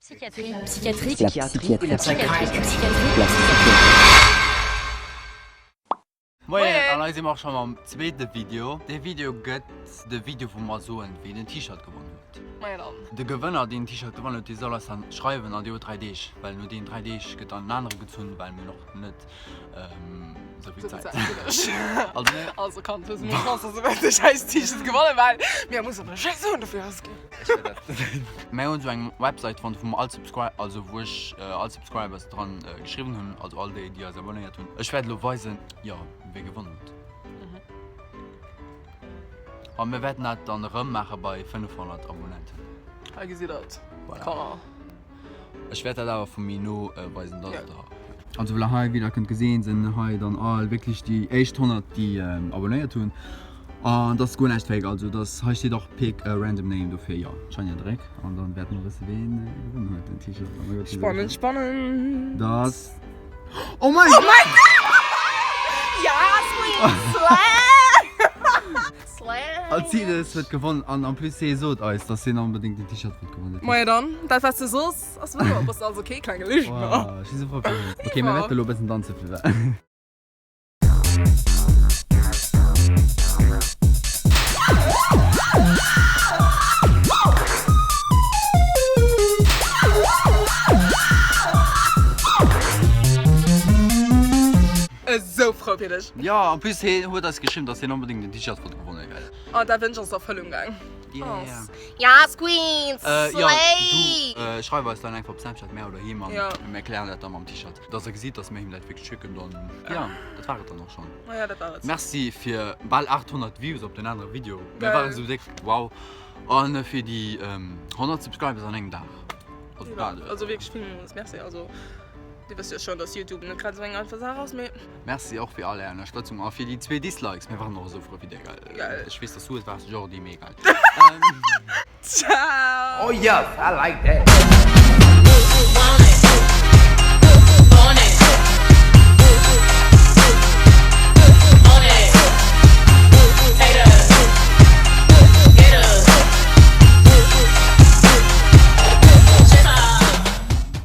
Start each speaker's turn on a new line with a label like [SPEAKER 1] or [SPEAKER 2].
[SPEAKER 1] Psychiatrie. Psychiatrie. La psychiatrie. La psychiatrie.
[SPEAKER 2] La psychiatrie.
[SPEAKER 3] Moien, an hei si mer och scho mam zweete Video. Dee Video gëtt de Video wou mer soen ween den T-Shirt gewonnen huet.
[SPEAKER 4] Moien dann.
[SPEAKER 3] De Gewënner deen den T-Shirt gewonnen huet dee soll eis dann schreiwen an dir hutt 3 Deeg, well no deenen 3 Deeg gëtt dann en anere gezunn, well mir hunn och net esou vill Zäit.
[SPEAKER 4] Also mir. Also Kand, hues emol Chance dass du wéinst de schäiss T-Shirt gewonnen, well mir mussen e schéi Suen dofir ausginn.
[SPEAKER 3] Mir hunn esou eng Website fonnt wou mer all Subscri also wou ech all Subscribers dran geschriwwen hunn, also all déi déi eis abonnéiert hunn. Ech wäert elo weisen, jo, wee gewonnen huet. A mir wäerten dat dann erëm maache bei 500 Abonnenten.
[SPEAKER 4] Hei gesitt der et, Kanner.
[SPEAKER 3] Ech wäert dat awer vu méi no weisen, dass der. Also voilà, hei wéi der kënnt gesinn, sinn hei dann all wierklech déi éischt 100 déi abonnéiert hunn. An dat ass guer näischt fake, also dass hei steet och pick a random name, dofir jo, Shania Dréck an dann wäerte mer wësse ween gewonnen huet den T-Shirt. Oh mein Gott,
[SPEAKER 4] Spannend, spannend.
[SPEAKER 3] Dass Oh mein Gott!
[SPEAKER 4] Yes, we slay! Slay!
[SPEAKER 3] Alcides huet gewonnen an en plus hee sot eis, dass hien onbedéngt den T-Shirt wollt gewannen.
[SPEAKER 4] Moie dann, dat wat s du soss ass wouer, bass also kee klenge Lügner.
[SPEAKER 3] Wow, ech si sou frou fir hien. Ok, mir wäerte lo e bëssen danze fir.
[SPEAKER 4] Esou frou fir dech.
[SPEAKER 3] Jo, en plus hien huet eis geschriwwen, dass hien onbedéngt den T-Shirt wollt gewonnen, gell?
[SPEAKER 4] Oh, dat Wënsch ass Erfëllung gaang.
[SPEAKER 3] Yeah.
[SPEAKER 4] Yes, Queen!
[SPEAKER 3] Äh, ja,
[SPEAKER 4] Slay!
[SPEAKER 3] du äh, schreif eis dann einfach op Snapchat mär oder him an
[SPEAKER 4] Ja.
[SPEAKER 3] mir erklären dat dann mam T-Shirt. Dass er gesitt, dass mir him dat wierklech schicken, dann ja, dat war et dann och schon.
[SPEAKER 4] Ma ja, dat war et.
[SPEAKER 3] Merci fir bal 800 Views op den anere Video. Mir
[SPEAKER 4] Geil.
[SPEAKER 3] waren sou déck, wow. An fir déi ähm, 100 Subscribers an engem Dag. Also,
[SPEAKER 4] Ja,
[SPEAKER 3] bal, äh,
[SPEAKER 4] also wierklech villmools Merci. Also, Dir wësst jo schon, dass Youtube net grad esou eng einfach Saach ass, mee.
[SPEAKER 3] Merci och fir all är Ënnerstëtzung a fir déi zwee Dislikes. Mir waren och esou frou wéi dir, gell?
[SPEAKER 4] Gell.
[SPEAKER 3] Ech weess, dass du et waars, Jordi, mee egal.
[SPEAKER 4] Ciao!
[SPEAKER 2] Oh yes, I like that.